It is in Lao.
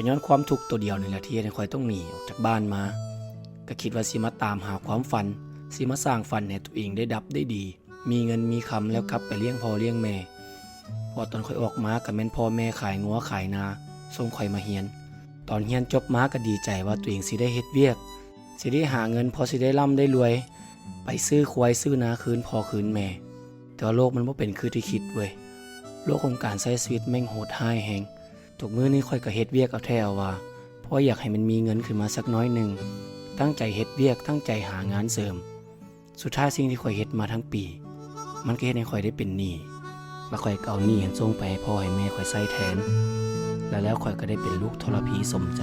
ກໍຍ້ອນຄວາມທຸກໂຕດຽວນີ້ແຫຼະ ທີ່ເຮັດໃຫ້ຂ້ອຍຕ້ອງໜີອອກຈາກບ້ານມາ. ກໍຄິດວ່າຊິມາຕາມຫາຄວາມຝັນ, ຊິມາສ້າງຝັນໃຫ້ຕົວເອງໄດ້ດັບໄດ້ດີ, ມີເງິນມີຄຳແລ້ວກັບໄປລ້ຽງພໍ່ລ້ຽງແມ່. ເພາະຕອນຂ້ອຍອອກມາກໍແມ່ນພໍ່ແມ່ຂາຍງົວຂາຍນາສົ່ງຂ້ອຍມາຮຽນ. ຕອນຮຽນຈົບມາກໍດີໃຈວ່າຕົວເອງຊິໄດ້ເຮັດວຽກ, ຊິໄດ້ຫາເງິນພໍຊິໄດ້ລ່ຳໄດ້ລວຍ, ໄປຊື້ຄວາຍຊື້ນາຄືນພໍ່ຄືນແມ່. ແຕ່ວ່າໂລກມັນບໍ່ເປັນຄືທີ່ຄິດເວີຍ. ໂລກຂອງການໃຊ້ຊີວິດແມ່ງໂຫດຮ້າຍແຮງ. ທຸກມື້ນີ້ຂ້ອຍກໍເຮັດວຽກເອົາແທ້ເອົາວ່າ ເພາະວ່າຢາກໃຫ້ມັນມີເງິນຂຶ້ນມາສັກໜ້ອຍໜຶ່ງ, ຕັ້ງໃຈເຮັດວຽກ, ຕັ້ງໃຈຫາງານເສີມ. ສຸດທ້າຍສິ່ງທີ່ຂ້ອຍເຮັດມາທັງປີ ມັນກໍເຮັດໃຫ້ຂ້ອຍໄດ້ເປັນໜີ້ ແລະ ຂ້ອຍກໍເອົາໜີ້ຫັ້ນສົ່ງໄປໃຫ້ພໍ່ໃຫ້ແມ່ຂ້ອຍໃຊ້ແທນ ແລະ ແລ້ວຂ້ອຍກໍໄດ້ເປັນລູກທໍລະພີສົມໃຈ.